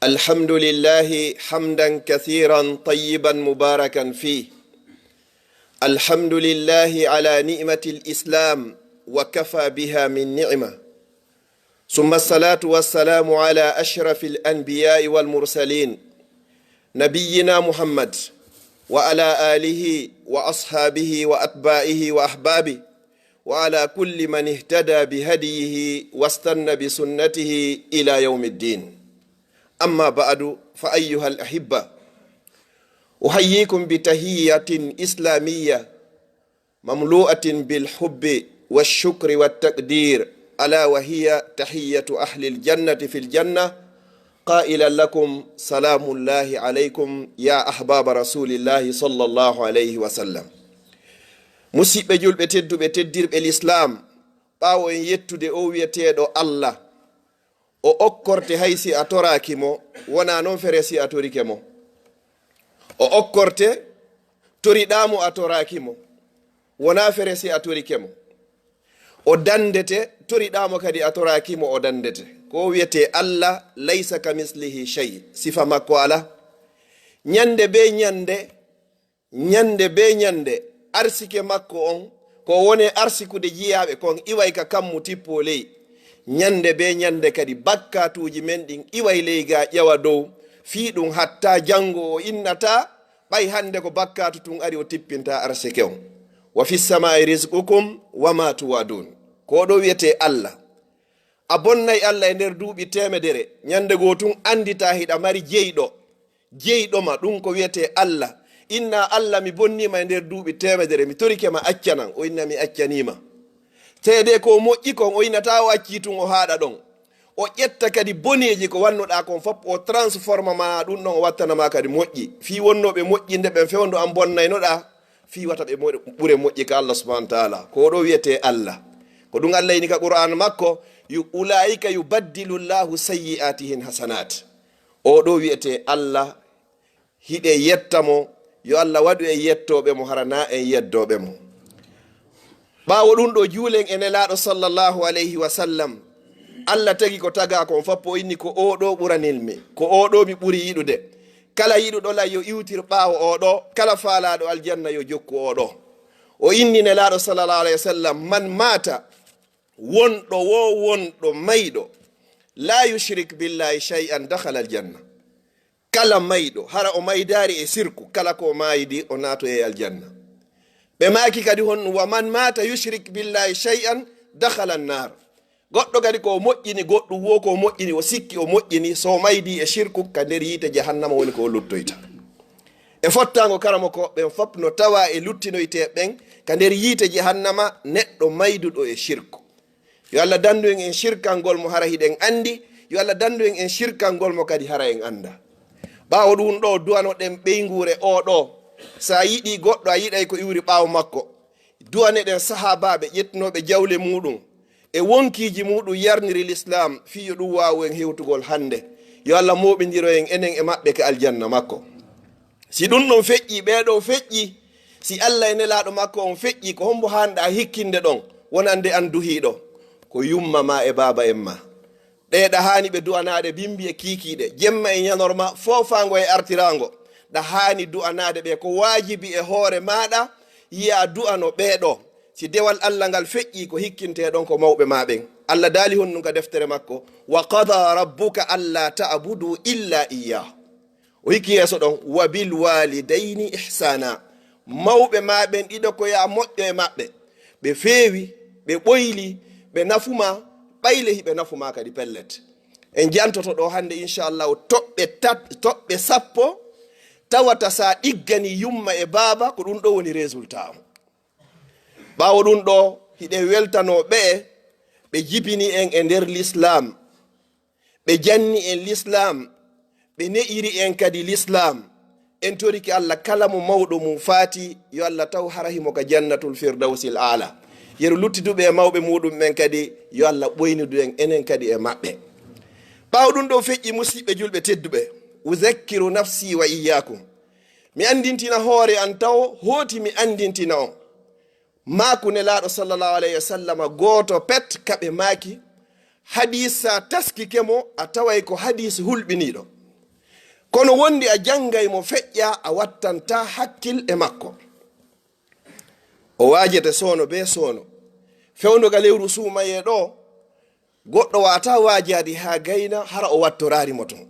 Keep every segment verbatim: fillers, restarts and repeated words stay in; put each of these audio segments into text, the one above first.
الحمد لله حمدا كثيرا طيبا مباركا فيه. الحمد لله على نعمة الإسلام وكفى بها من نعمة. ثم الصلاة والسلام على أشرف الأنبياء والمرسلين نبينا محمد وعلى آله وأصحابه وأتباعه وأحبابه وعلى كل من اهتدى بهديه واستن بسنته إلى يوم الدين. أما بعد، فأيها الأحبة، أحييكم بتحية إسلامية مملوءة بالحب والشكر والتقدير، ألا وهي تحية أهل الجنة في الجنة، قائلا لكم سلام الله عليكم يا أحباب رسول الله صلى الله عليه وسلم. Musiɓɓe julɓe tedduɓe, teddirɓe Lislaam, ɓaawo en yettude o wi'eteeɗo Allah, o okkorte hay si a toraaki mo, wonaa noon fere si a torike mo. O okkorte, toriɗaa mo a toraaki mo, wonaa fere si a torike mo. O dandete, toriɗaa mo kadi a toraaki mo, o dandete. Ko o wi'etee Allah, laysa kamislihi shay, sifa makko alaa. Ñande bee ñande, ñande bee ñande, arsike makko on, ko woni arsikude jiyaaɓe kon, iway ka kammu tippoo ley. Ñande bee ñande kadi, bakkaatuuji men ɗin iway ley gaa ƴawa dow, fii ɗum hatta janngo o innataa, ɓay hannde ko bakkaatu tun ari o tippinta arsike on. Wa fis samaa'i rizqukum wa ma tu'adun. Ko ɗo wi'etee Allah. A bonnay Allah e nder duuɓi teemedere, ñande goo tun anndita hiɗa mari jeyɗo. Jeyɗo ma, ɗum ko wi'etee Allah. Inna Allah, mi bonnii ma e nder duuɓi teemedere, mi torike ma accanan, o inna mi accanii ma. Seedee ko moƴƴi kon, o inna taa o accii tun o haaɗa ɗon. O ƴetta kadi boneeji ko wannuɗaa kon fof, o transforma ma ɗum ɗon, o wattana ma kadi moƴƴi. Fii wonnooɓe moƴƴinde ɓen fewndo an bonnaynoɗaa, fii wata ɓe mo-, ɓure moƴƴi ka Allah subhanahu wa ta'ala. Ko o ɗo wi'etee Allah. Ko ɗum Allah ini ka Qur'an makko, yu-, "Ulaa'ika yubaddilu Allahu sayyi'aatihim hasanat." O ɗo wi'etee Allah, hiɗe yetta mo, yo Allah waɗu en yettooɓe mo, hara na en yeddooɓe mo. Ɓaawo ɗum ɗo, juulen e Nelaaɗo sallallahu alayhi wa sallam. Allah tagi ko tagaa kon fof, o inni ko oo ɗo ɓuranilmi, ko oo ɗo mi ɓuri yiɗude. Kala yiɗuɗo lan yo iwtir ɓaawo oo ɗo, kala faalaaɗo aljanna yo jokku oo ɗo. O inni Nelaaɗo sallallahu alayhi wa sallam, "Man maata", wonɗo wo wonɗo mayɗo, "laa yushrik billahi shay'an dakhala aljanna." Kala mayɗo, hara o maydaari e sirku, kala ko o maayidi, o naatoyay aljanna. Ɓe maaki kadi honɗum, "Wa man maata yushrik billahi shay'an dakhala annar." Goɗɗo kadi ko o moƴƴini, goɗɗum wo ko o moƴƴini, o sikki o moƴƴini, so o maydi e sirku, ka nder yiite jahannama woni ko o luttoyta. E fottaango karamoko, ɓen fop no tawa e luttinoyte ɓen ka nder yiite jahannama, neɗɗo mayduɗo e sirku. Yo Allah danndu en en sirkangol mo hara hiɗen anndi. Yo Allah danndu en en sirkangol mo kadi hara en annda. Ɓaawo ɗum ɗo, du'anoɗen ɓeynguure oo ɗo. Sa yiɗi goɗɗo, a yiɗay ko iwri ɓaawo makko. Du'aneɗen sahaabaaɓe ƴettunooɓe jawle muɗum e wonkiiji muɗum yarniri Lislaam, fii yo ɗum waawu en hewtugol hannde. Yo Allah mooɓindiro en enen e maɓɓe ka aljanna makko. Si ɗum ɗon feƴƴi, ɓee ɗoo feƴƴi, si Allah e Nelaaɗo makko on feƴƴi, ko hombo haanɗaa hikkinde ɗon, wonande an duhiiɗo? Ko yumma ma e baaba en ma. Ɗee ɗa haani ɓe du'anaade bimbi e kiikiiɗe, jemma e ñanorma, foofaango e artiraango. Ɗa haani du'anaade ɓe ko waajibi e hoore maaɗa, yi'a du'ano ɓee ɗoo. Si dewal Allah ngal feƴƴi, ko hikkintee ɗon ko mawɓe ma ɓen. Allah daali honɗum ka deftere makko, "Wa qada rabbuka alla ta'budu illa iyyah." O hikki yeeso ɗon, "Wa bil walidayni ihsana." Mawɓe ma ɓen ɗiɗo ko yaa moƴƴo e maɓɓe. Ɓe feewi, ɓe ɓoyli, ɓe nafu ma, ɓayle hiɓe nafu ma kadi pellet. En jantoto ɗo hannde, inchallahu, toɓɓe tat-, toɓɓe sappo tawata sa ɗiggani yumma e baaba, ko ɗum ɗo woni résultat on. Ɓaawo ɗum ɗo, hiɗen weltanoo ɓe'e ɓe jibini en e nder Lislaam, ɓe janni en Lislaam, ɓe ne'iri en kadi Lislaam. En torike Allah, kala mo mawɗo mum faati, yo Allah taw hara himo ka Jannatul Firdawsil Aala. Yeru luttiduɓe e mawɓe muɗum ɓen kadi, yo Allah ɓoynidu en enen kadi e maɓɓe. Ɓaawo ɗum ɗo feƴƴi, musiɓɓe julɓe tedduɓe, uzakkiru nafsi wa iyyakum. Mi anndintina hoore an tawo, hooti mi anndintina on. Maaku Nelaaɗo sallallahu alayhi wa sallama gooto pet ka ɓe maaki, Hadiis, so a taskike mo, a taway ko hadiis hulɓiniiɗo. Kono wondi a janngay mo feƴƴa, a wattanta hakkil e makko. O waajete soono bee soono. Fewndo ga lewru suumayee ɗo, goɗɗo waata waajaade haa gayna, hara o wattoraari mo ton.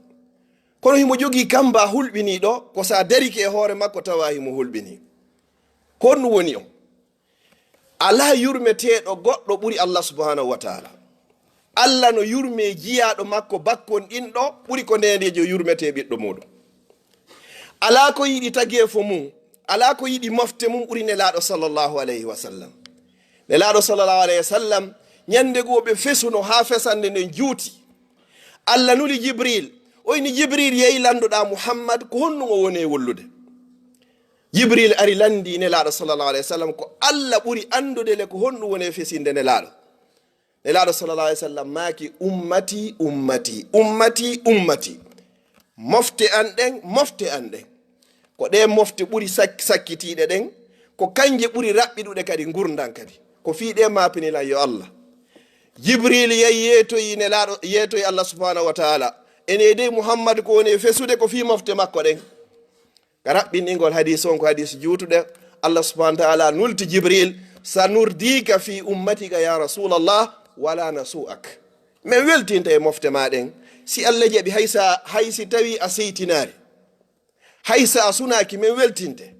Kono himo jogii kamba hulɓiniiɗo, ko so a darike e hoore makko tawa himo hulɓinii. Ko honɗum woni on? Alaa yurmeteeɗo goɗɗo ɓuri Allah subhanahu wa ta'ala. Allah no yurmee jiyaaɗo makko bakkonɗinɗo ɓuri ko neeneejo yurmetee ɓiɗɗo muuɗum. Alaa ko yiɗi tageefo mum, alaa ko yiɗi mofte mum ɓuri Nelaaɗo sallallahu alayhi wa sallam. Nelaaɗo sallallahu alayhi wa sallam, ñande goo ɓe fesuno haa fesannde nden juuti. Allah nuli Jibril, o inni, "Jibril, yehi lanndoɗaa Muhammad, ko honɗum o woni e wollude?" Jibril ari lanndii Nelaaɗo sallallahu alayhi wa sallam, ko Allah ɓuri anndude le ko honɗum woni e fesinde Nelaaɗo. Nelaaɗo sallallahu alayhi wa sallam maaki, "Ummati, ummati, ummati, ummati." Mofte an ɗen, mofte an ɗen. Ko ɗee mofte ɓuri sak-, sakkitiiɗe ɗen, ko kanje ɓuri raɓɓiɗuɗe kadi ngurndan kadi. Ko fii ɗee maapini lan yo Allah. Jibril yehi yeetoyi Nelaaɗo, yeetoyi Allah subhanahu wa ta'ala. Ene dey Muhammad ko woni e fesude ko fii mofte makko ɗen. Ka raɓɓinɗingol hadiis on, ko hadiis juutuɗe, Allah subhanahu wa ta'ala nulti Jibril, "Sanurdika fi ummatika ya Rasulallah, wala nasu'ak." Men weltinte e mofte ma ɗen. Si Allah jaɓi, hay sa, hay si tawi a seytinaari, hay sa a sunaaki, men weltinte.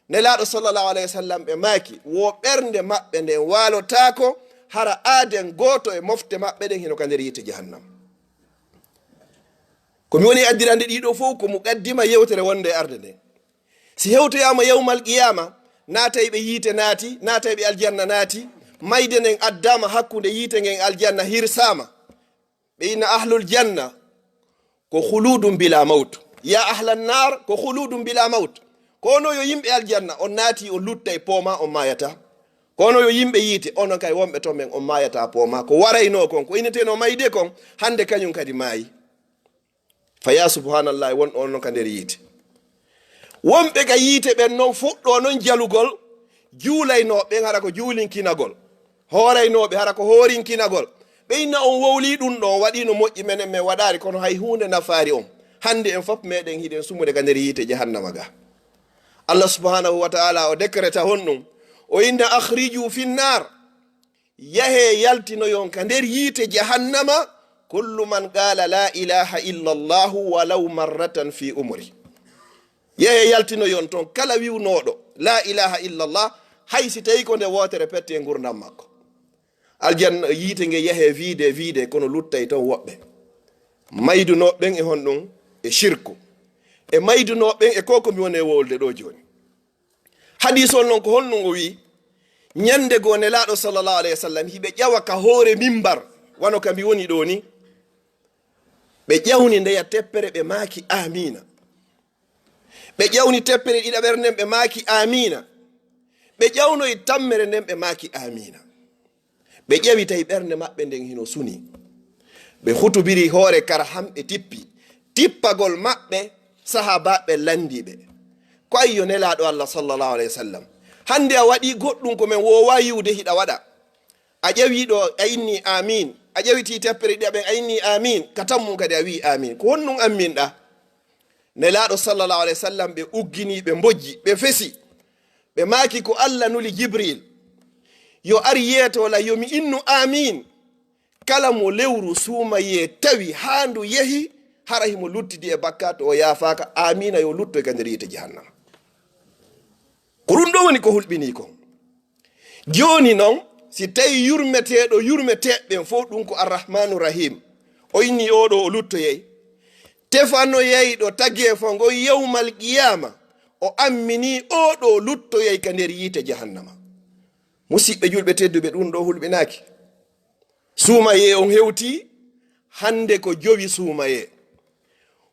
Nelaaɗo sallallahu alayhi wa sallam ɓe maaki, wo ɓernde maɓɓe nden waalotaako, hara aaden gooto e mofte maɓɓe ɗen hino ka nder yiite jahannam. Ko mi woni addirande ɗiɗo fow ko muqaddima yewtere wonde e arde nde. Si hewtoyaama yawmal qiyaama, naatay ɓe yiite naati, naatay ɓe aljanna naati, mayde nden addaama hakkunde yiite ngen aljanna hirsaama. Ɓe inna ahlul janna ko khuludun bila maut. Ya ahlan nar ko khuludun bila maut. Ko onon yo yimɓe aljanna, on naati, on luttay pooma, on maayata. Ko onon yo yimɓe yiite, onon kay wonɓe ton men, on maayata pooma. Ko waraynoo kon, ko inneteno mayde kon, hande kañum kadi maayi. Fa ya subhanallahi, won on non ka nder yiite. Wonɓe ka yiite ɓen non fuɗɗo non jalugol, juulaynooɓe ɓen hara ko juulinkinagol, hooraynooɓe hara ko hoorinkinagol. Ɓe inna on wowlii ɗum ɗo, on waɗii no moƴƴi, menen men waɗaari, kono hay huunde nafaari on. Hande en fof meɗen hiɗen sumude ka nder yiite jahannama ga. Allah subhanahu wa ta'ala o décréta honɗum? O inna, "Akhriju finnar." Yahee yaltinoyon ka nder yiite jahannama, kullu man qala la ilaha illa Allahu walaw marratan fi umri. Yahee yaltinoyon ton kala wiwnooɗo la ilaha illa Allah, hay si tawi ko nde wootere pette e ngurndan makko. Aljanna, yiite nge yahee viide, viide, kono luttay ton woɓɓe. Maydunooɓe ɓen e honɗum? E shirku. E maydunooɓe ɓen e ko ko mi woni e wowlude ɗo jooni. Hadiis on non ko honɗum o wi'i? Ñande goo Nelaaɗo sallallahu alayhi wa sallam hiɓe ƴawa ka hoore mimbar, wano ka mi woni ɗo ni. Ɓe ƴawni ndeya teppere, ɓe maaki, "Aamiina." Ɓe ƴawni teppere ɗiɗaɓere nden, ɓe maaki, "Aamiina." Ɓe ƴawnoyi tammere nden, ɓe maaki, "Aamiina." Ɓe ƴawi tawi ɓernde maɓɓe nden hino suni. Ɓe hutubiri hoore kara han ɓe tippi. Tippagol maɓɓe, sahaabaaɓe lanndii ɓe. Ko ay yo Nelaaɗo Allah sallallahu alayhi wa sallam, hannde a waɗii goɗɗum ko men woowaa yi'ude hiɗa waɗa. A ƴawii ɗo, a inni, "Aamiin." A ƴawitii teppere ɗiɗaɓen, a inni, "Aamiin." Ka tammum kadi a wi'i, "Aamiin." Ko honɗum amminɗaa? Nelaaɗo sallallahu alayhi wa sallam, ɓe ugginii, ɓe mbojji, ɓe fesi. Ɓe maaki ko Allah nuli Jibril, yo ar yeeto lan, yo mi innu aamiin. Kala mo lewru suumayee tawi haa ndu yehi, hara himo luttidi e bakkaatu, o yaafaaka, aamiina yo luttoy ka nder yiite jahannama. Ko ɗum ɗo woni ko hulɓinii kon. Jooni non, si tawi yurmeteeɗo yurmeteeɓe ɓen fow ɗum ko Arrahmaanu Rahiim, o inni oo ɗo o luttoyay. Tefanoyayɗo tageefo ngon yawmal qiyaama, o amminii oo ɗo luttoyay ka nder yiite jahannama. Musiɓɓe julɓe tedduɓe, ɗum ɗo hulɓinaaki. Suumayee on hewtii hannde ko jowi suumayee.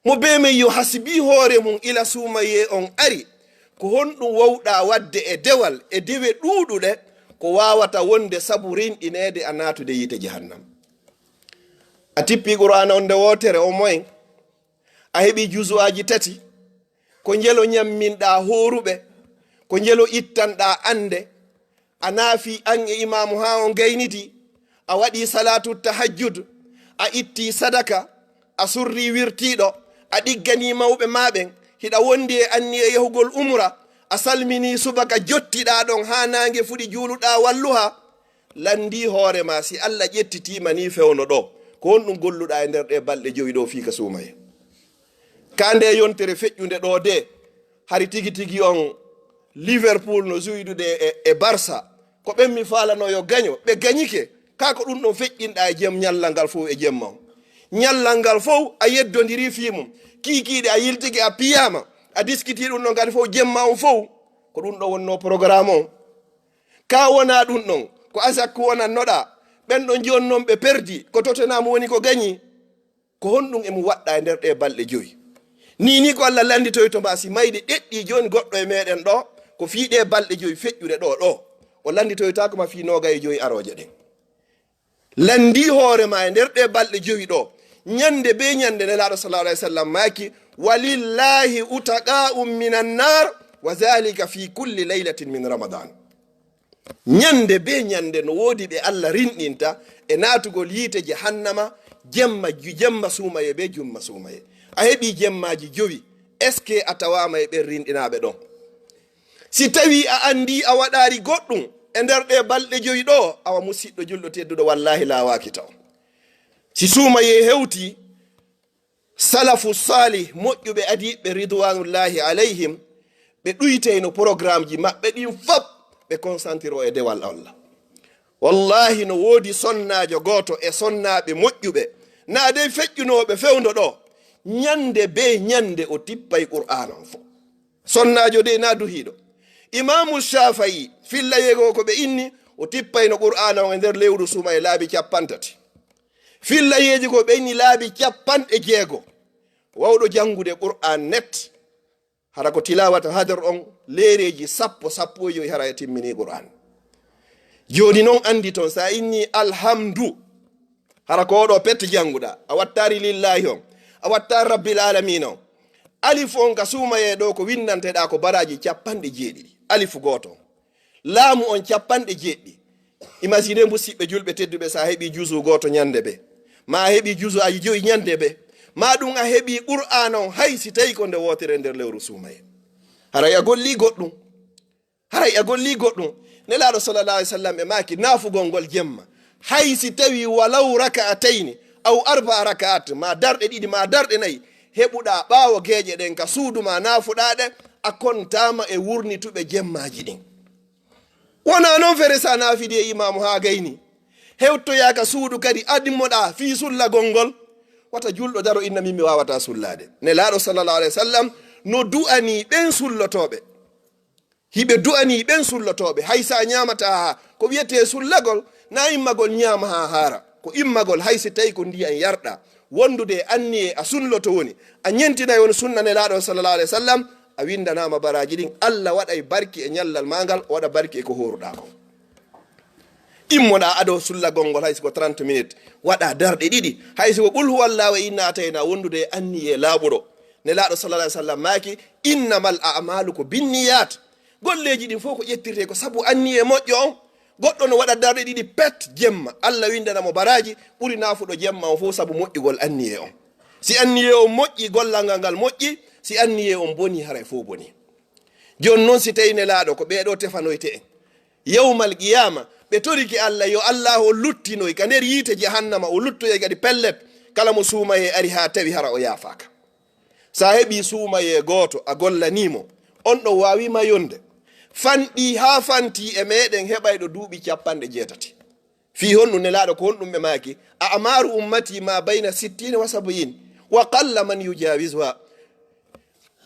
Mo bee men yo hasibii hoore mum ila suumayee on ari, ko honɗum wowɗaa waɗde e dewal, e dewe ɗuuɗuɗe, ko waawata wonde sabu rinɗineede a naatude yiite jahannam? A tippii Qur'aana on nde wootere, o moyen? A heɓii juzu'aaji tati? Ko njelo ñamminɗaa hooruɓe? Ko njelo ittanɗaa annde? A naafii an e imaamu haa on gayniti? A waɗii salaatu tahajjud? A ittii sadaka, a surrii wirtiiɗo, a ɗigganii mawɓe maa ɓen, hiɗa wondi e anniye yahugol umra, a salminii subaka, jottiɗaa ɗon haa naange fuɗi, juuluɗaa walluhaa. Lanndii hoore maa, si Alla ƴettitiima nii fewndo ɗoo, ko honɗum golluɗaa e nder ɗee balɗe jowi ɗoo fii ka suumayee? Ka ndee yontere feƴƴunde ɗoo dee, hari tigi tigi on Liverpool no suydude e, e Barça. Ko ɓen mi faalano yo gaño, ɓe gañike. Kaa ko ɗum ɗon feƴƴinɗaa e jem-, ñallal ngal fow e jemma on. Ñallal ngal fow a yeddondirii fii mum. Kiikiiɗe a yiltike a piyaama, a diskitii ɗum ɗon kadi fow jemma on fow. Ko ɗum ɗon wonnoo programme on. Kaa wonaa ɗum ɗon, ko Asak wonannoɗaa. Ɓen ɗon jooni non ɓe perdi, ko Tottenham woni ko gañi. Ko honɗum e mum waɗɗaa e nder ɗee balɗe jowi? Nii nii ko Alla lannditoyto ma si mayde ɗeɗɗii jooni goɗɗo e meɗen ɗoo, ko fii ɗee balɗe jowi feƴƴuɗe ɗoo ɗoo. O lannditoytaako ma fii noogay e jowi arooje ɗen. Lanndii hoore maa e nder ɗee balɗe jowi ɗoo. Ñannde bee ñannde Nelaaɗo sallallaahu alayhi wa sallam maaki, "Walillahi utaqa'un minan naar, wa zalika fi kulli laylatin min Ramadan." Ñannde bee ñannde no woodi ɓe Alla rinɗinta e naatugol yiite jahannama, jemma, jemma suumayee bee jumma suumayee. A heɓii jemmaaji jowi, est-ce que a tawaama e ɓen rinɗinaaɓe ɗon? Si tawii a anndii a waɗaari goɗɗum e nder ɗee balɗe jowi ɗoo, awa musiɗɗo julɗo tedduɗo, wallaahi laawaaki taw. Si suumayee hewtii, Salafu saalih, moƴƴuɓe adiiɓe ridwanullahi alayhim, ɓe ɗuyteyno programmeji maɓɓe ɗin fop, ɓe concentroo e dewal Allah. Wallahi, no woodi sonnaajo gooto e sonnaaɓe moƴƴuɓe, naa dey feƴƴunooɓe fewndo ɗoo, ñannde bee ñannde o tippay Qur'aana on fof. Sonnaajo dey naa duhiiɗo. Imaamu Shaafa'i, fillayeego ko ɓe inni, o tippayno Qur'aana on e nder lewru suumayee laabi cappanɗe tati. Fillayeeji ko ɓeyni laabi cappanɗe jeego. Wawɗo janngude Qur'aan net, hara ko tilaawata hadar on, leereeji sappo, sappo e jowi, hara e timmini Qur'aan. Jooni non anndi ton, sa inni alhamdu, hara ko oɗo pet jannguɗa, a wattaari lillahi on, a wattaari rabbil aalamiina on. Alif on ka suumayee ɗoo ko winndanteɗaa ko baraaji cappanɗe jeeɗiɗi. Alif gooto on. Laamu on cappanɗe jeeɗiɗi. Imaginez, musiɓɓe julɓe tedduɓe, sa heɓii juzu gooto ñannde bee, maa a heɓii juzuaaji jowi ñannde bee, maa ɗum a heɓii Qur'aana on hay si tawii ko nde wootere nder lewru suumayee. Haray a gollii goɗɗum. Haray a gollii goɗɗum. Nelaaɗo sallallaahu alayhi wa sallam e maaki, naafugol ngol jemma, hay si tawii walaw raka'atayni aw arba'a raka'at, maa darɗe ɗiɗi, maa darɗe nayi, heɓuɗaa ɓaawo geeƴe ɗen ka suudu maa naafuɗaa ɗe, a kontaama e wurnituɓe jemmaaji ɗin. Wonaa non fere sa naafidi e imaamu haa gayni, hewtoyaa ka suudu kadi admoɗaa fii sullagol ngol. Wata julɗo daro inna min mi waawataa sullaade. Nelaaɗo sallallaahu alayhi wa sallam no du'anii ɓen sullotooɓe. Hiɓe du'anii ɓen sullotooɓe, hay sa ñaamataa haa, ko wi'etee sullagol, naa immagol ñaama haa haara. Ko immagol hay si tawii ko ndiyan yarɗaa. Wondude e anniyee a sunloto woni, a ñentinay woni sunna Nelaaɗo sallallaahu alayhi wa sallam, a winndanaama baraaji ɗin. Alla waɗay barki e ñallal maa ngal, o waɗa barki e ko hooruɗaa kon. Immoɗaa ado sullagol ngol hay si ko trente minutes, waɗaa darɗe ɗiɗi, hay si ko qul huwallaahu e inna ataynaa, wondude e anniyee laaɓuɗo. Nelaaɗo sallallaahu alayhi wa sallam maaki, "Innamal a'maalu ko binniyat." Golleeji ɗin fof ko ƴettirtee ko sabu anniyee moƴƴo on. Goɗɗo no waɗa darɗe ɗiɗi pet jemma, Alla winndana mo baraaji ɓuri naafuɗo jemma on fof sabu moƴƴugol anniyee on. Si anniyee on moƴƴi, gollal ngal ngal moƴƴi, si anniyee on bonii, haray fof bonii. Jooni non, si tawii Nelaaɗo ko ɓee ɗoo tefanoyte en, yawmal qiyaama, ɓe torike Alla, yo Allaahu o luttinoy ka nder yiite jahannama, o luttoyay kadi pellet, kala mo suumayee ari haa tawi hara o yaafaaka. Sa heɓii suumayee gooto, a gollanii mo, on ɗon waawii ma yonde. Fanɗii haa fantii e meɗen heɓayɗo duuɓi cappanɗe jeetati. Fii honɗum Nelaaɗo, ko honɗum ɓe maaki? "A'maaru ummati ma bayna sittiina wa sab'iin, wa qalla man yujaawizuha."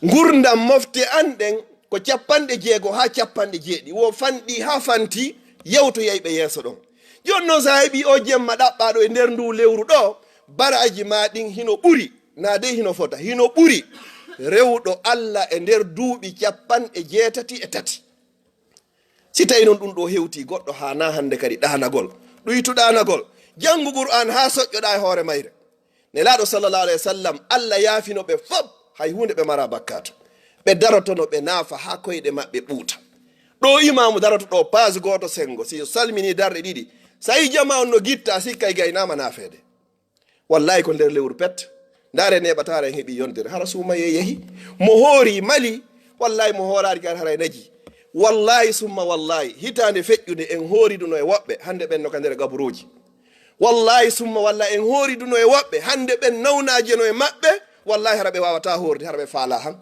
Ngurndan mofte an ɗen ko cappanɗe jeego haa cappanɗe jeeɗiɗi. Wo fanɗii haa fantii, yewtoyay ɓe yeeso ɗon. Jooni non, sa heɓii o jemma ɗaɓɓaaɗo e nder nduu lewru ɗoo, baraaji maa ɗin hino ɓuri, naa dey hino fota, hino ɓuri rewɗo Alla e nder duuɓi cappanɗe jeetati e tati. Si tawii non ɗum ɗoo hewtii goɗɗo haa naa hannde kadi ɗaanagol, ɗuytu ɗaanagol, janngu Qur'aan haa soƴƴoɗaa e hoore mayre. Nelaaɗo sallallaahu alayhi wa sallam, Alla yaafino ɓe fop, hay huunde ɓe maraa bakkaatu. Ɓe darotono, ɓe naafa haa koyɗe maɓɓe ɓuuta. Ɗoo imaamu daroto ɗoo, paas gooto senngo, si salminii darɗe ɗiɗi, sa yii jamaa on no gitta, a sikkay gaynaama naafeede. Wallahi ko nder lewru pet. Ndaare neɓataare en heɓi yondere. Hara suumayee yehi. Mo hoori mali. Wallahi mo hooraari kadi haray naji. Wallahi summa wallahi. Hitaande feƴƴunde en hooriduno e woɓɓe. Hannde ɓen no ka nder gaburuuji. Wallahi summa wallahi en hooriduno e woɓɓe. Hannde ɓen nawnaajeno e maɓɓe. Wallahi hara ɓe waawataa hoorde, hara ɓe faalaa han.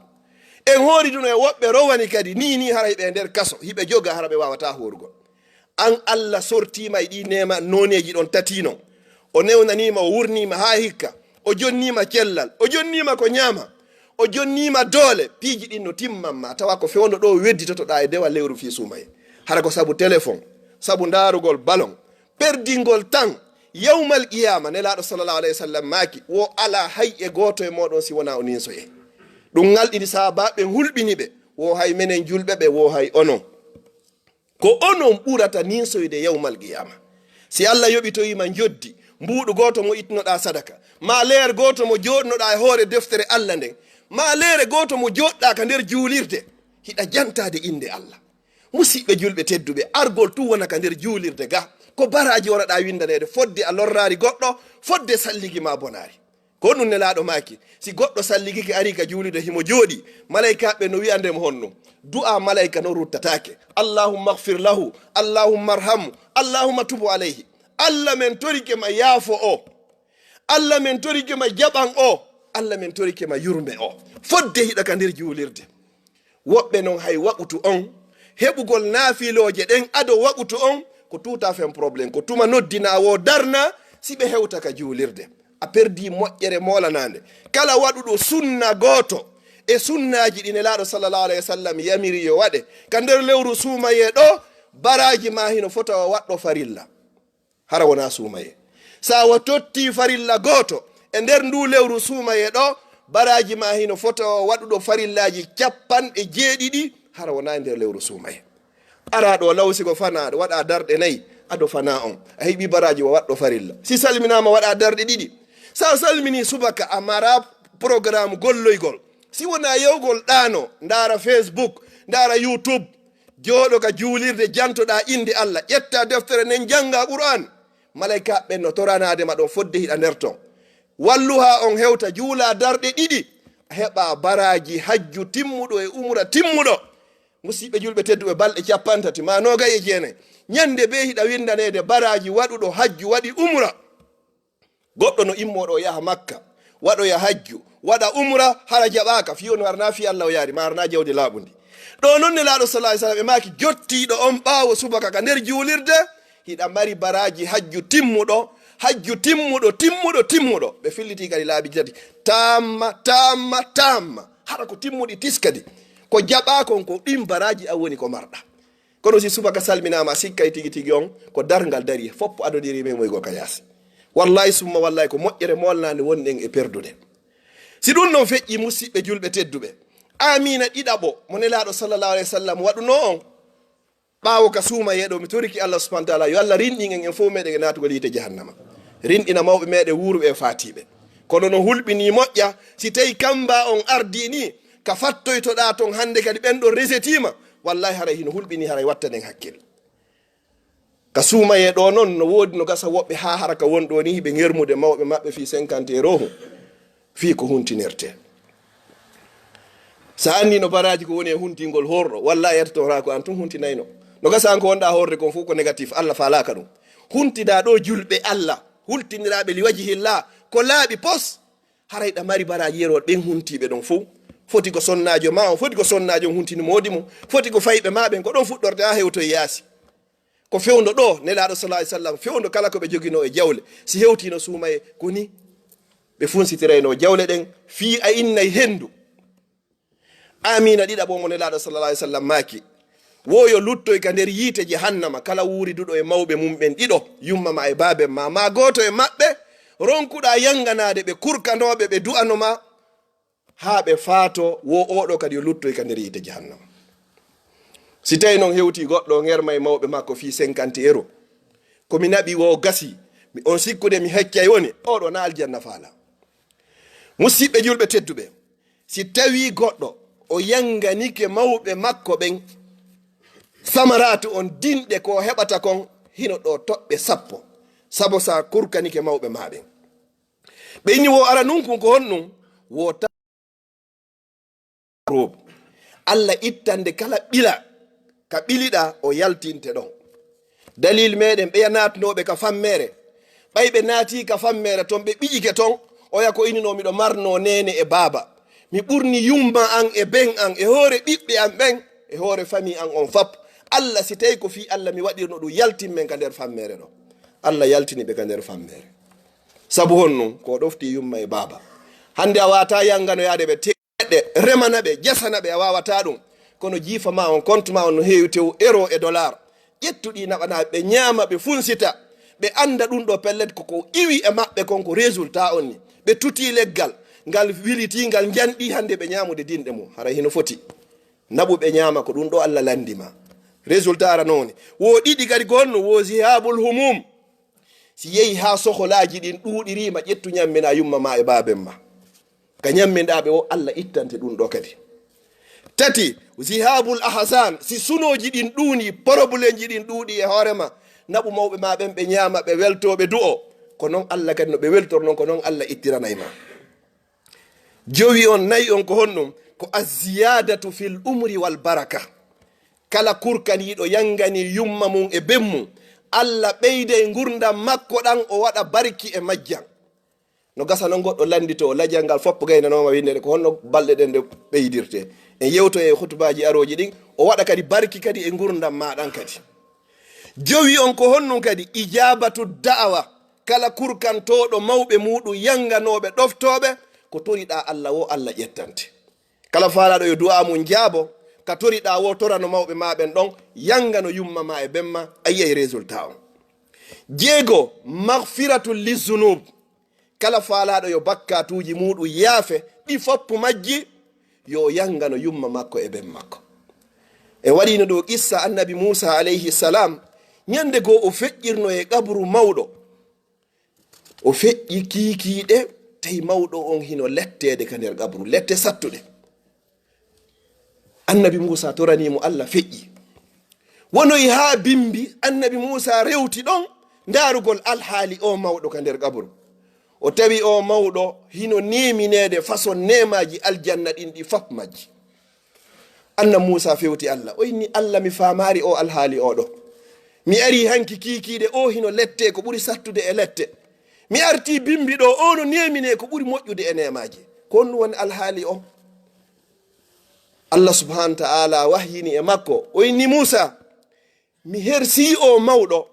En hooriduno e woɓɓe rowani kadi. Nii nii hara hiɓe e nder kaso. Hiɓe joga hara ɓe waawataa hoorugol. An Allah sortiima e ɗii neema nooneeji ɗon tati non. O newnaniima, o wurniima haa hikka. O jonniima cellal. O jonniima ko ñaama. O jonniima doole. Piiji ɗin no timman ma. Tawa ko fewndo ɗo wedditotoɗaa e dewa lewru fii suumayee. Hara ko sabu telefon, sabu ndaarugol balon, perdingol tan. Yawmal qiyaama, Nelaaɗo sallallahu alayhi wa sallam maaki, wo alaa hay e gooto e mooɗon si wonaa o ninsoyee. Ɗum ŋalɗini sahaabaaɓe, hulɓini ɓe. Wo hay menen julɓe ɓe, wo hay onon. Ko onon ɓurata ninsoyde yawmal qiyaama. Si Allah yoɓitoyii ma njoddi, mbuuɗu gooto mo ittunoɗaa sadaka, maa leer gooto mo jooɗnoɗaa e hoore deftere Allah nden, maa leere gooto mo jooɗɗaa ka nder juulirde, hiɗa jantaade innde Allah. Musiɓɓe julɓe tedduɓe, argol tun wona ka nder juulirde ga, ko baraaji waraɗaa winndaneede fodde a lorraari goɗɗo, fodde salligi ma bonaari. Ko ɗum Nelaaɗo maaki, si goɗɗo salligike arii ka juulude himo jooɗii, malaykaaɓe no wi'ande mo honno? Du'aa malayka no ruttataake. Allahumma ighfir lahu, Allahumma arhamhu, Allahumma tubu alayhi. Allah men torike ma yaafo o. Allah men torike ma jaɓan o. Allah men torike ma yurme o. Fodde hiɗa ka nder juulirde. Woɓɓe non hay waqutu on, heɓugol naafilooje ɗen ado waqutu on, ko tuuta fen problème. Ko tuma noddinaa wo darna, si ɓe hewta ka juulirde. A perdii moƴƴere moolanaande. Kala waɗuɗo sunna gooto e sunnaaji ɗi Nelaaɗo sallallahu alayhi wa sallam yamiri yo waɗe, ka nder lewru suumayee ɗo, baraaji ma hino fota o waɗɗo farilla. Hara wonaa suumayee. Si a wa tottii farilla gooto e nder nduu lewru suumayee ɗo, baraaji ma hino fota o waɗuɗo farillaaji capanɗe jeeɗiɗi, hara wonaa e nder lewru suumayee. Araa ɗo law si ko fanaa, waɗaa darɗe nayi, ado fanaa on. A heɓii baraaji wa waɗɗo farilla. Si salminaama waɗaa darɗe ɗiɗi. Si a salminii subaka a maraa programme golloygol. Si wonaa yewgol ɗaano, ndaara Facebook, ndaara YouTube, jooɗo ka juulirde, jantoɗaa innde Allah, ƴettaa deftere nden, janngaa Qur'aan. Malaykaaɓe ɓen no toranaade ma ɗon fodde hiɗa nder ton. Wallu haa on hewta, juulaa darɗe ɗiɗi, a heɓa baraaji hajju timmuɗo e umra timmuɗo. Musiɓɓe julɓe tedduɓe, balɗe capantati maa noogay e jeenay, ñannde bee hiɗa winndaneede baraaji waɗuɗo hajju waɗi umra. Goɗɗo no immoo ɗo yaha Makka, waɗoya hajju, waɗa umra, hara jaɓaaka, fii on harnaa fii Allah o yaari, maa harnaa jawdi laaɓundi. Ɗo non Nelaaɗo sallallahu alaihi wasallam e maaki, jottiiɗo on ɓaawo subaka ka nder juulirde, hiɗa mari baraaji hajju timmuɗo, hajju timmuɗo, timmuɗo, timmuɗo. Ɓe fillitii kadi laabi tati. Tamma, tamma, tamma. Hara ko timmuɗi tis kadi. Ko jaɓaa kon ko ɗin baraaji an woni ko marɗa. Kono si subaka salminaama, a sikkay tigi tigi on ko darngal dari, foppo adodiri memoygol ka yaasi. Wallahi summa wallahi ko moƴƴere moolnaande wonɗen e perdude. Si ɗum non feƴƴi, musiɓɓe julɓe tedduɓe, aamiina ɗiɗaɓo mo Nelaaɗo sallallahu alaihi wasallam waɗuno on, ɓaawo ka suumayee ɗo, mi toriki Allah subhanahu wa taala yo Allah rinɗin en, en fof meɗen e naatugol yiite jahannama. Rinɗina mawɓe meɗen wuuruɓe e faatiiɓe. Kono no hulɓinii moƴƴa, si tawi kamba on ardii ni, ka fattoytoɗaa ton hannde kadi ɓen ɗon resetiima, wallahi haray hino hulɓinii, haray wattanen hakkil. Ka suumayee ɗo non, no woodi no gasa woɓɓe haa hara ka won ɗo ni, hiɓe ŋermude mawɓe maɓɓe fii cinquante euros, fii ko huntinirtee. Sa anni no baraaji ko woni e huntingol horɗo, wallahi yatato raa ko an tun huntinayno. No gasa an ko wonɗa horde kon fof ko négatif, Allah faalaaka ɗum. Huntinaa ɗo julɓe Allah, hultiniraaɓe li wajhillah, ko laaɓi pos. Haray ɗa mari baraaji yerol ɓen huntiiɓe ɗon fof. Foti ko sonnaajo ma on, foti ko sonnaajo on huntini moodi mum, foti ko fayɓe ma ɓen, ko ɗon fuɗɗorte haa hewtoy yaasi. Ko fewndo ɗo, Nelaaɗo sallallahu alaihi wasallam, fewndo kala ko ɓe joginoo e jawle. Si hewtiino suumayee, ko ni ɓe funsitiraynoo jawle ɗen, fii a innay henndu. Aamiina ɗiɗaɓo mo Nelaaɗo sallallahu alaihi wasallam maaki, wo yo luttoy ka nder yiite jahannama kala wuuriduɗo e mawɓe mum ɓen ɗiɗo, yumma ma e baaben ma, maa gooto e maɓɓe, ronkuɗaa yanganaade ɓe, kurkanooɓe ɓe du'ano ma, haa ɓe faatoo, wo oo ɗo kadi yo luttoy ka nder yiite jahannama. Si tawi non hewtii goɗɗo o ŋerma e mawɓe makko fii cinquante euros, ko mi naɓi wo gasii, mi, on sikkude mi heccay woni, oo ɗo na aljanna faala. Musiɓɓe julɓe tedduɓe, si tawii goɗɗo o yanganike mawɓe makko ɓen, samaraatu on dinɗe ko o heɓata kon, hino ɗo toɓɓe sappo, sabo sa kurkanike mawɓe ma ɓen. Ɓe inni wo ara nun kun ko honɗun? Wo ta-, Allah ittande kala ɓila ka ɓiliɗa o yaltinte ɗon. Dalil meɗen ɓeya naatnooɓe ka fammeere. Ɓay ɓe naatii ka fammeere ton ɓe ɓiƴike ton, oya ko inino miɗo marnoo neene e baaba. Mi ɓurni yumma an e ben an e hoore ɓiɓɓe an ɓen e hoore famii an on fap. Allah si tawi ko fii Allah mi waɗirno ɗum yaltin men ka nder fammeere ɗo. Allah yaltini ɓe ka nder fammeere. Sabu honɗun? Ko ɗofti yumma e baaba. Hannde a waata yanganoyaade ɓe te- ɓe, remana ɓe, jasana ɓe, a waawataa ɗum. Kono jiifa ma on, compte ma on no heewi tew euro e dollar. Ƴettu ɗi naɓanaa ɓe, ɓe ñaama, ɓe funsita. Ɓe annda ɗum ɗo pellet ko ko iwi e maɓɓe kon ko résultat on ni. Ɓe tutii leggal, ngal wilitii, ngal njanɗii hannde ɓe ñaamude dinɗe mum. Hara hino foti. Naɓu ɓe ñaama ko ɗum ɗo Allah lanndi ma. Résultat ara noon ni. Wo ɗiɗi kadi ko honno? Wo zihabul humum. Si yehi haa soholaaji ɗin ɗuuɗiriima, ƴettu ñamminaa yumma ma e baaben ma. Ka ñamminɗaa ɓe o, Allah ittante ɗum ɗo kadi. Tati, zihabul ahzan, si sunooji ɗin ɗuuni, porobulenji ɗin ɗuuɗi e hoore ma, naɓu mawɓe ma ɓen ɓe ñaama, ɓe weltoo, ɓe du'o. Ko non Allah kadi no ɓe weltor non, ko non Allah ittiranay ma. Jowi on, nayi on ko honɗum? Ko azziyadatu fil umri wal baraka. Kala kurkaniiɗo yangani yumma mum e ben mum, Allah ɓeyday ngurndan makko ɗan, o waɗa barki e majjan. No gasa non goɗɗo lannditoo, lajal ngal fof gaynanooma winndere, ko honno balɗe ɗen ɗe ɓeydirtee. En yewtoyay e hutubaaji arooji ɗin, o waɗa kadi barki kadi e ngurndan maa ɗan kadi. Jowi on ko honɗum kadi? Ijabatu da'awa. Kala kurkantooɗo mawɓe muuɗum, yanganooɓe, ɗoftooɓe, ko toriɗaa Allah woo, Allah ƴettante. Kala faalaaɗo yo du'aa mum jaabo, ka toriɗaa woo torano mawɓe maa ɓen ɗon, yangano yumma maa e ben maa, a yi'ay résultat on. Jeego, maghfiratu lizunub. Kala faalaaɗo yo bakkaatuuji muuɗum yaafe, ɗi fof majji, yo yangano yumma makko e ben makko. En waɗiino ɗoo qissa Annabi Muusaa alayhi salaam, ñande goo o feƴƴirno e qabru mawɗo. O feƴƴi kiikiiɗe, tawi mawɗo on hino letteede ka nder qabru, lette sattuɗe. Annabi Muusaa toranii mo Allah, feƴƴi. Wonoyi haa bimbi, Annabi Muusaa rewti ɗon ndaarugol alhaali oo mawɗo ka nder qabru. O tawi oo mawɗo hino neemineede façon neemaaji aljanna ɗin ɗi fof majji. Annabi Muusaa fewti Allah, o inni, "Allah, mi faamaali oo alhaali oo ɗoo. Mi arii hanki kiikiiɗe, oo hino lettee ko ɓuri sattude e lette. Mi artii bimbi ɗoo, oo no neeminee ko ɓuri moƴƴude e neemaaji. Ko honɗum woni alhaali oo?" Allah subhaanahu wa ta'aalaa wahyini e makko, o inni, "Muusaa, mi hersii oo mawɗo,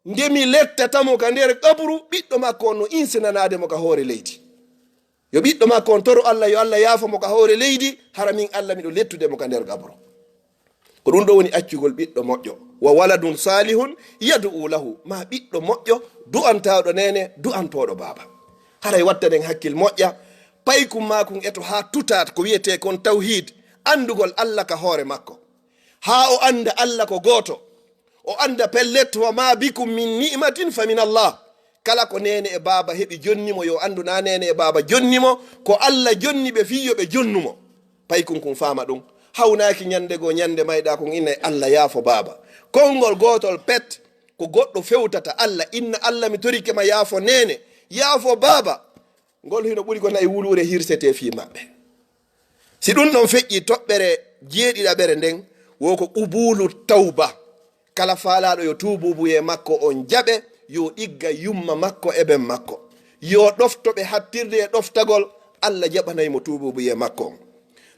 nde mi lettata mo ka nder qabru, ɓiɗɗo makko on no insinanaade mo ka hoore leydi. Yo ɓiɗɗo makko on toro Allah, yo Allah yaafo mo ka hoore leydi, hara min Allah miɗo lettude mo ka nder qabru." Ko ɗum ɗoo woni accugol ɓiɗɗo moƴƴo. "Wa waladun salihun yad'u lahu." Ma ɓiɗɗo moƴƴo, du'antaaɗo neene, du'antooɗo baaba. Haray wattanen hakkil moƴƴa, paykun maakun eto haa tutaat ko wi'etee kon tawhiid, anndugol Allah ka hoore makko. Haa o annda Allah ko gooto. O annda pellet, "Wa ma bikum min ni'matin fa min Allah." Kala ko neene e baaba heɓi jonni mo, yo anndu naa neene e baaba jonni mo, ko Allah jonni ɓe fii yo ɓe jonnu mo. Paykun kun faama ɗum. Hawnaaki ñande goo, ñande mayɗaa kun inna e Allah yaafo baaba. Konngol gootol pet, ko goɗɗo fewtata Allah, inna Allah mi torike ma yaafo neene, yaafo baaba. Ngol hino ɓuri ko nayi wuluure hirsetee fii maɓɓe. Si ɗum ɗon feƴƴi, toɓɓere jeeɗiɗaɓere nden wo ko qubulu tawba. Kala faalaaɗo yo tuubuubuyee makko on jaɓe, yo ɗigga yumma makko e ben makko. Yo ɗofto ɓe hattirde e ɗoftagol, Allah jaɓanay mo tuubuubuyee makko on.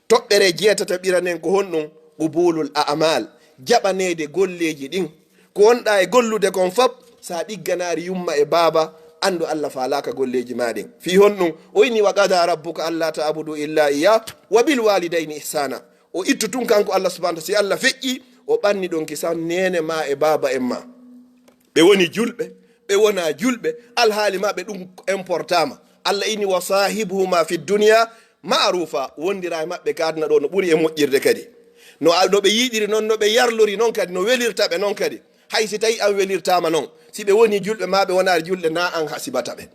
Toɓɓere jeetataɓire nden ko honɗum? Qubulul a'mal, jaɓaneede golleeji ɗin. Ko wonɗaa e gollude kon fop, sa ɗigganaari yumma e baaba, anndu Allah faalaaka golleeji maa ɗin. Fii honɗum? O inni, "Wa qada rabbuka alla ta'budu illa iyyah, wa bil walidayni ihsana." O ittu tun kanko Allah subhanahu wa ta'ala, si Allah feƴƴi, o ɓanni ɗon kisan neene maa e baaba en maa. Ɓe woni julɓe, ɓe wonaa julɓe, alhaali maɓɓe ɗum importanma. Allah inni, "Wa sahibuhuma fi dunya ma'rufa", wondira e maɓɓe ka aduna ɗo no ɓuri e moƴƴirde kadi. No a-, no ɓe yiɗiri non, no ɓe yarlori non kadi, no welirta ɓe non kadi. Hay si tawi an welirtaama non, si ɓe woni julɓe maa ɓe wonaari julɓe, na an hasibata ɓe.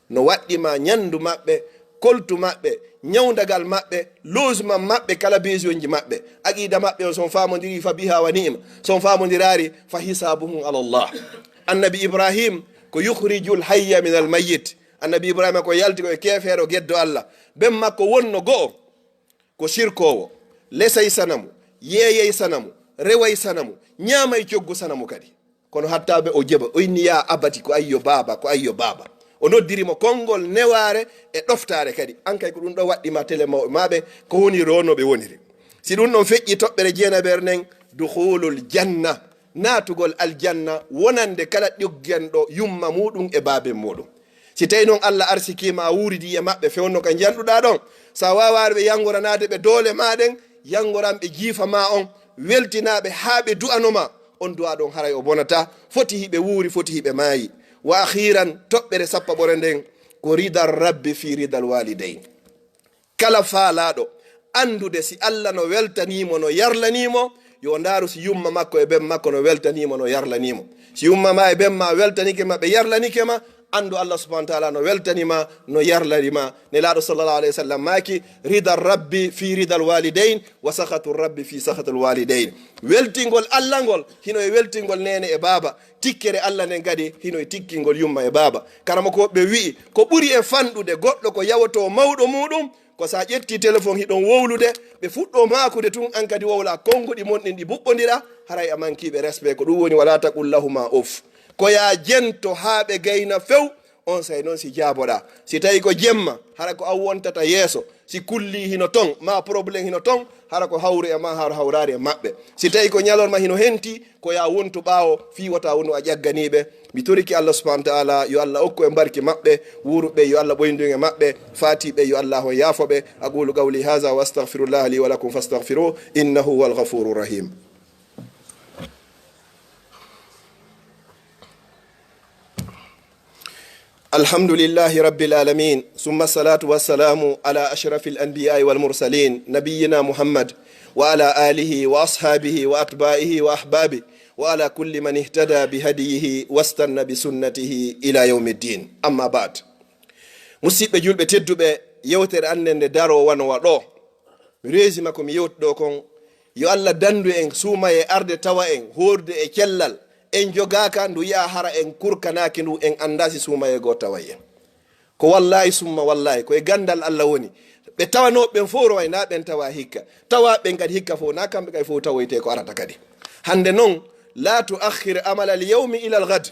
No waɗɗi ma ñandu maɓɓe, koltu maɓɓe, ñawndagal maɓɓe, logement maɓɓe, kala besoinji maɓɓe. Aqida maɓɓe on, so on faamondiri fa biha wa ni'ma, so on faamondiraari fa hisabuhum ala Allah. Annabi Ibrahim ko yukhrijul hayya minal mayyit. Annabi Ibrahima ko yalti ko e keefeero geddo Allah. Ben makko wonno go'o, ko sirkoowo, lesay sanamu, yeeyay sanamu, reway sanamu, ñaamay coggu sanamu kadi. Kono hatta be o jeba, o inni, "Ya abati, ko ayyo baaba, ko ayyo baaba." O noddiri mo konngol newaare e ɗoftaare kadi. An kay ko ɗum ɗo waɗɗi ma tele mawɓe maɓe, ko woni ro no ɓe woniri. Si ɗum ɗon feƴƴi toɓɓere jeenaɓere nden, dukhulul janna, naatugol aljanna, wonande kala ɗigganɗo yumma muɗum e baaben muɗum. Si tawi noon Allah arsikii ma a wuuridi e maɓɓe fewndo ka njanɗuɗaa ɗon, so a waawaare ɓe yangoranaade ɓe doole ma ɗen, yangoran ɓe jiifa ma on, weltinaa ɓe haa ɓe du'ano ma. On du'a ɗon haray o bonata, foti hiɓe wuuri, foti hiɓe maayi. Wa akhiran, toɓɓere sappaɓore nden, ko ridal rabbi fi ridal walidayn. Kala faalaaɗo anndude si Allah no weltanii mo, no yarlanii mo, yo ndaaru si yumma makko e ben makko no weltanii mo, no yarlanii mo. Si yumma ma e ben ma weltanike ma, ɓe yarlanike ma, anndu Allah subhanahu wa ta'ala no weltani ma, no yarlani ma. Nelaaɗo sallallahu alayhi wa sallam maaki, "Ridal rabbi fi ridal walidayn, wa sakhatu rabbi fi sakhatul walidayn." Weltingol Allah ngol hino e weltingol neene e baaba, tikkere Allah nden kadi hino e tikkingol yumma e baaba. Karamokooɓe wi'i, ko ɓuri e fanɗude goɗɗo ko yawoto mawɗo muɗum, ko sa ƴetti telefon hiɗon wowlude, ɓe fuɗɗo maakude tun, an kadi wowla konnguɗi mon ɗin ɗi buɓɓondira, haray a mankiiɓe respect. Ko ɗum woni, "Wala taqul lahuma uff." Ko ya jento haa ɓe gayna few, on say noon si jaaboɗa. Si tawi ko jemma, hara ko an wontata yeeso. Si kulli hino ton, ma problème hino ton, hara ko hawru e ma, hara hawraari e maɓɓe. Si tawi ko ñalorma hino henti, ko ya wontu ɓaawo, fii wota wonu a ƴagganiiɓe. Mi toriki Allah subhanahu wa ta'ala, yo Allah okku en barki maɓɓe, wuuruɓe yo Allah ɓoyndu en e maɓɓe, faatiɓe yo Allah on yaafo ɓe. Aqulu qawli hadha wa astaghfirullah li wa lakum fastaghfiruhu, innahu huwal ghafurur rahim. الحمد لله رب العالمين، ثم الصلاة والسلام على أشرف الأنبياء والمرسلين، نبينا محمد وعلى آله وأصحابه وأتباعه وأحبابه وعلى كل من اهتدى بهديه واستنى بسنته إلى يوم الدين. أما بعد. Musiɓɓe julɓe tedduɓe, yewtere annen nde daro wano waɗo. Mi reesi makko mi yewtuɗo kon, yo Allah dandu en suumaye arde tawa en hoorde e cellal, en jogaaka ndu, yi'a hara en kurkanaaki ndu, en anndaa si suumaye goo taway en. Ko wallaahi summa wallaahi, ko e ganndal Allah woni. Ɓe tawanooɓe ɓen fow roway, na ɓen tawa hikka. Tawa ɓen kadi hikka fow, na kamɓe kadi fow tawoyte ko arata kadi. Hannde non, la tu akhir amal al yawmi ila al ghad.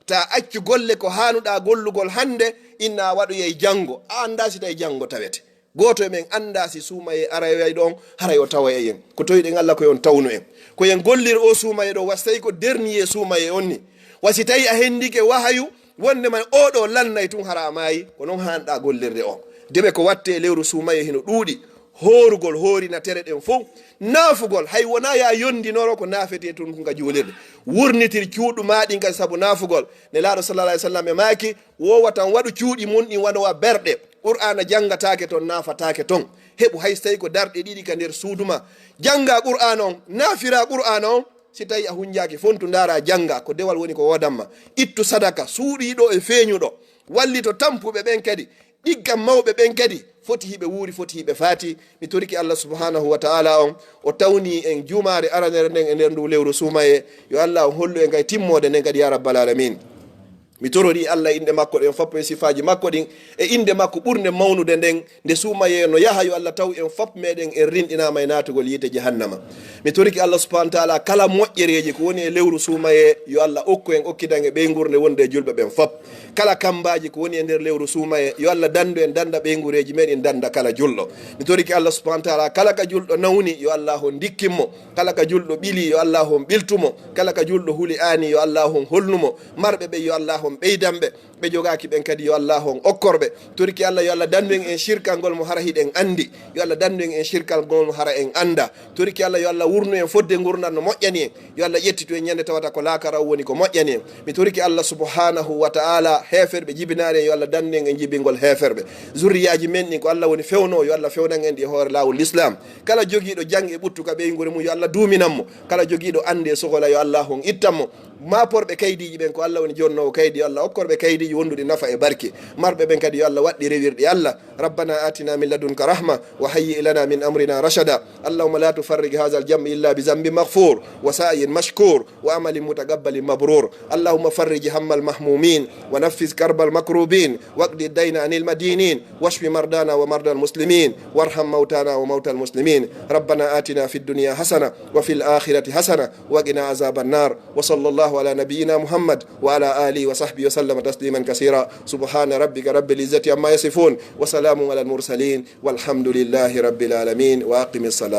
Ta accu golle ko haanuɗaa gollugol hannde, inna a waɗoyay janngo, a anndaa si tawi janngo tawete. Gooto e men anndaa si suumayee aroyay ɗon, haray o tawoyay en. Ko toyɗen Allah ko yo on tawnu en. Ko en gollir oo suumayee ɗoo, wa si tawi ko dernier suumayee on ni. Wa si tawi a hendike wahayu, wonde man oo ɗoo lannay tun hara a maayi, ko non haanɗaa gollirde on. Deɓe ko watte e lewru suumayee hino ɗuuɗi. Hoorugol hoorina tere ɗen fow. Naafugol, hay wonaa ya yondinoro ko naafetee tun kun ka juulirde. Wurnitir cuuɗi maa ɗin kadi sabu naafugol. Nelaaɗo sallallahu alayhi wa sallam e maaki, wowatan waɗu cuuɗi mun ɗin wano wa berɗe. Qur'aana janngataake ton, naafataake ton. Heɓu hay so tawi ko darɗe ɗiɗi ka nder suudu ma. Jannga Qur'aana on, naafira Qur'aana on. Si tawi a hunjaaki, fontu ndaara, jannga, ko dewal woni ko woodamma. Ittu sadaka, suuɗiiɗo e feeñuɗo. Wallito tampuɓe ɓen kadi. Ɗiggan mawɓe ɓen kadi, foti hiɓe wuuri, foti hiɓe faati. Mi toriki Allah subhanahu wa ta'ala on, o tawni en jumaare aranere nden e nder ndu lewru suumayee. Yo Allah on hollu en kay timmoode nden kadi, ya rabbal alamin. Mi torori Allah innde makko ɗen fop e sifaaji makko ɗin, e innde makko ɓurnde mawnude nden, nde suumayee no yaha, yo Allah taw en fop meɗen en rinɗinaama e naatugol yiite jahannama. Mi toriki Allah subhanahu wa ta'ala kala moƴƴereeji ko woni e lewru suumayee, yo Allah okku en okkidan e ɓeynguure nde wonde e julɓe ɓen fop. Kala kambaaji ko woni e nder lewru suumayee, yo Allah dandu en, danda ɓeynguureeji men, en danda kala julɗo. Mi toriki Allah subhanahu wa ta'ala, kala ka julɗo nawni, yo Allah on ndikkin mo. Kala ka julɗo ɓili, yo Allah on ɓiltu mo. Kala ka julɗo huli aani, yo Allah on holnu mo. Marɓe ɓe, yo Allah on ɓeydan ɓe. Ɓe jogaaki ɓen kadi, yo Allah on okkor ɓe. Toriki Allah, yo Allah dandu en en shirkangol mo hara hiɗen andi. Yo Allah dandu en en shirkangol mo hara en anda. Toriki Allah, yo Allah wurnu en fodde ngurndan no moƴƴani en. Yo Allah ƴettitu en ñande tawata ko laakara o woni ko moƴƴani en. Mi toriki Allah subhanahu wa ta'ala, heeferɓe jibinaari en, yo Allah dandu en e jibingol heeferɓe. Zurriyaaji men ɗin ko Allah woni fewno, yo Allah fewnan en ɗi e hoore laawol Lislaam. Kala jogiiɗo jang e ɓuttu ka ɓeynguure mum, yo Allah duuminan mo. Kala jogiiɗo annde e sohola, yo Allah on ittan mo. Maaporɓe kaydiiji ɓen, ko Allah woni jonnoowo kaydi, yo Allah okkorɓe kaydiiji. wondude nafa e barke. Marɓe ɓen kadi yo Allah waɗɗi rewirɗi Allah. ربنا آتنا من لدنك رحمة وهيئ لنا من أمرنا رشدا. اللهم لا تفرج هذا الجمع إلا بذنب مغفور وسعي مشكور وعمل متقبل مبرور. اللهم فرج هم المهمومين ونفس كرب المكروبين واقض الدين عن المدينين واشف مرضانا ومرضى المسلمين وارحم موتانا وموتى المسلمين. ربنا آتنا في الدنيا حسنة وفي الآخرة حسنة وقنا عذاب النار. وصلى الله على نبينا محمد وعلى آله وصحبه وسلم تسليما كثيرا. سبحان ربك رب العزة عما يصفون وسلام على المرسلين والحمد لله رب العالمين. وأقم الصلاة.